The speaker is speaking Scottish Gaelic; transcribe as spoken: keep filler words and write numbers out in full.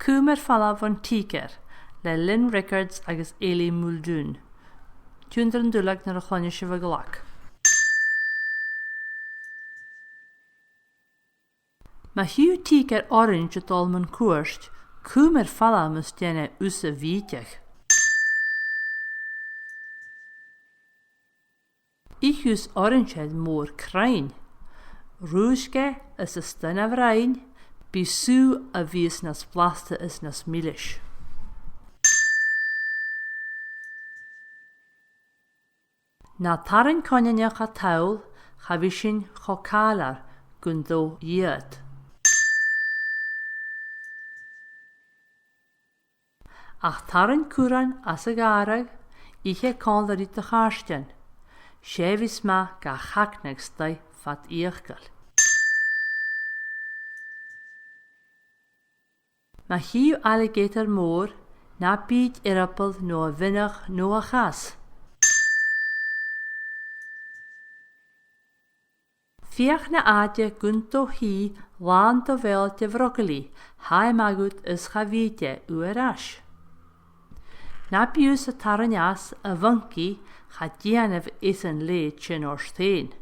Cùm air falbh bhon tìgear, le Lynne Rickards agus Eilidh Muldoon. Tionndaidh an duilleag nuair a chluinneas sibh an glag. Ma chì thu tìgear orains a' dol mun cuairt, cùm air falbh mus dèan e thusa bhìdeadh. Ith thusa orainsear mòr cruinn. Rùisg e is a-staigh na bhroinn, bidh sùgh a bhios nas blasta is nas milis. Na tarraing coineanach a' toll, cha bhi sinn cho càilear gun do dhìot. Ach tarraing curran às a' ghàrradh, ith e còmhla ri do chàirdean. 'S e a bhios math ga chagnaidh a-staigh fad iuchair. Ma chì thu alligator mòr, na bìd earball no a mhionach no a chas. Feuch na àite gun do shì làn do bheul de bhrogailidh, tha e math dhut is cha bhìd e thu air ais. Na bi thusa a' tarraing às a' mhoncaidh, cha dèanaibh esan leat sin ort fhèin.